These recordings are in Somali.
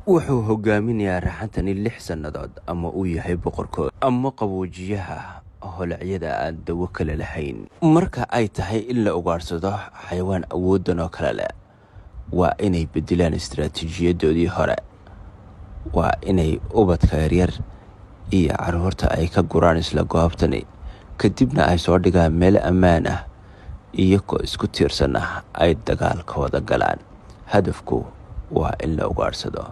Wuxuu hogaaminayaa raxantani 6 sannadood, ama uu yahay boqorkooda ama qaboojiyaha holacyada aan dawo kale lahayn. Marka ay tahay in la ugaadhsado xayawaan awooddan oo kale leh, waa inay bedelaan istaraatiijiyadoodii hore. Waa inay ubadka yaryar iyo caruurta ay ka guraan isla goobtani, kadibna ay soo dhigaan meel ammaan ah, iyagoo isku tiirsan ah ay dagaalka wada galaan. Hadafku waa in la ugaadhsado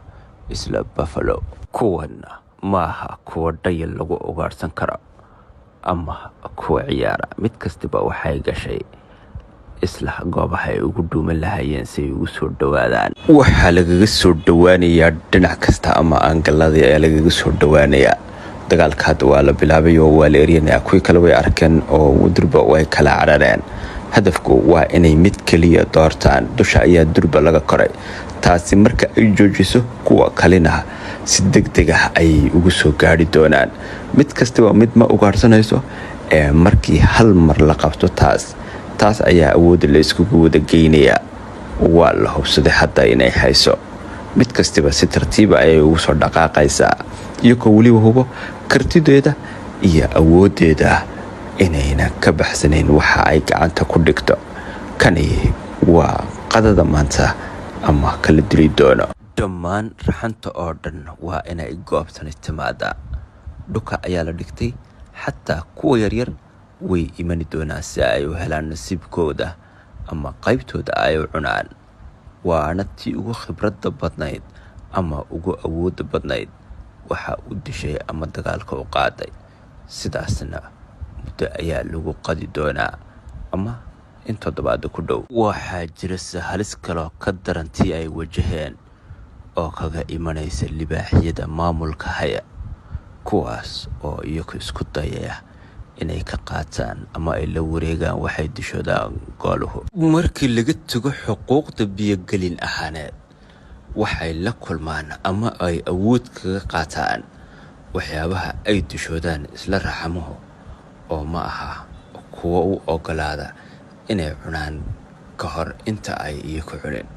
isla buffalo. Kuwan maaha kuwa dhayal lagu ugaadhsan karo ama kuwa ciyaara. Mid kastaba waxay gashay isla goobaha ay ugu dhuuman lahaayeen si ay ugu soo dhowaadaan. Waxaa lagaga soo dhowaanayaa dhinac kasta ama angle-ladii ayaa lagaga soo dhowaanayaa. Dagaalka hadda waa la bilaabay oo waa la eryanayaa. Kuwii kale way arkeen oo durba way kala carareen. Hadafku waa inay mid keliya doortaan. Dusha ayaa durba laga koray. Taasi marka ay joojiso, kuwa kalena si deg deg ah ayay ugu soo gaari doonaan. Mid kastaba mid ma ugaarsanayso ee markii hal mar la qabto, taas ayaa awoodda la iskugu wada geynayaa. Waa la hubsaday hadda inay hayso. Mid kastiba si tartiiba ayay ugu soo dhaqaaqaysaa, iyagoo weliba hubo kartideeda iyo awooddeeda inayna ka baxsanayn waxa ay gacanta ku dhigto. Kani waa qadada maanta ama kala dili doono. Dhammaan raxanta oo dhan waa inay goobtani timaadaa. Dhuka ayaa la dhigtay. Xataa kuwa yaryar way imani doonaan si ay u helaan nasiibkooda ama qaybtooda ay u cunaan. Waana tii ugu khibradda badnayd ama ugu awoodda badnayd waxa uu dishay ama dagaalka u qaaday. Sidaasna muddo ayaa lagu qadi doonaa ama in toddobaad ku dhow. Waxaa jirase halis kaloo ka daran tii ay wajaheen oo kaga imanaysa libaaxyada maamulka haya, kuwaas oo iyagu isku dayaya inay ka qaataan ama ay la wareegaan waxay dishoodaan gooluhu. Markii laga tago xuquuqda biyogelin ahaaneed, waxay la kulmaan ama ay awood kaga qaataan waxyaabaha ay dishoodaan isla raxamuhu, oo ma aha kuwo u ogolaada inay cunaan ka hor inta ay iyaku cunin.